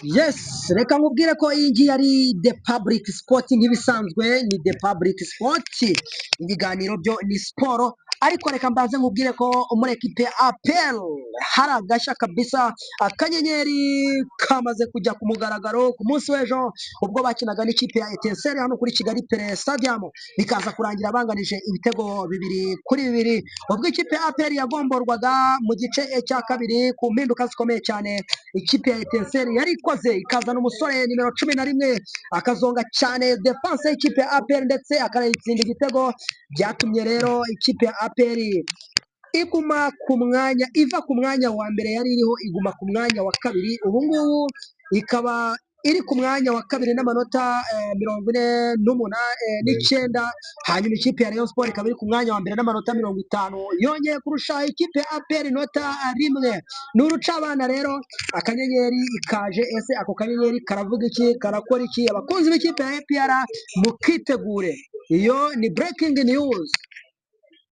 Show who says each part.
Speaker 1: Yes, reka nkubwire ko iyi ngiyi ari The Public Sport. Nk'ibisanzwe ni The Public Sport, ibiganiro byo ni siporo. Ariko reka mbanze nkubwire ko muri ekipe ya APR hari agashya kabisa. Akanyenyeri kamaze kujya ku mugaragaro ku munsi w'ejo ubwo bakinaga n'ikipe ya Etincelles hano kuri Kigali Pele Stadium, bikaza kurangira banganije ibitego 2-2, ubwo ikipe ya APR yagomborwaga mu gice cya kabiri ku mpinduka zikomeye cyane ikipe ya Etincelles yari ikoze, ikazana umusore nimero 11 akazonga cyane défense y'ikipe ya APR ndetse akanayitsinda igitego. Byatumye rero ikipe ya APR iguma ku mwanya, iva ku mwanya wa mbere yari iriho iguma ku mwanya wa kabiri. Ubu ngubu ikaba iri ku mwanya wa kabiri n'amanota 49, hanyuma ikipe ya Rayon Sport ikaba iri ku mwanya wa mbere n'amanota 50, yongeye kurusha ikipe ya APR inota rimwe. Ni urucabana rero, akanyenyeri ikaje. Ese ako kanyenyeri karavuga iki? Karakora iki? Abakunzi b'ikipe ya APR mukitegure, iyo ni breaking news.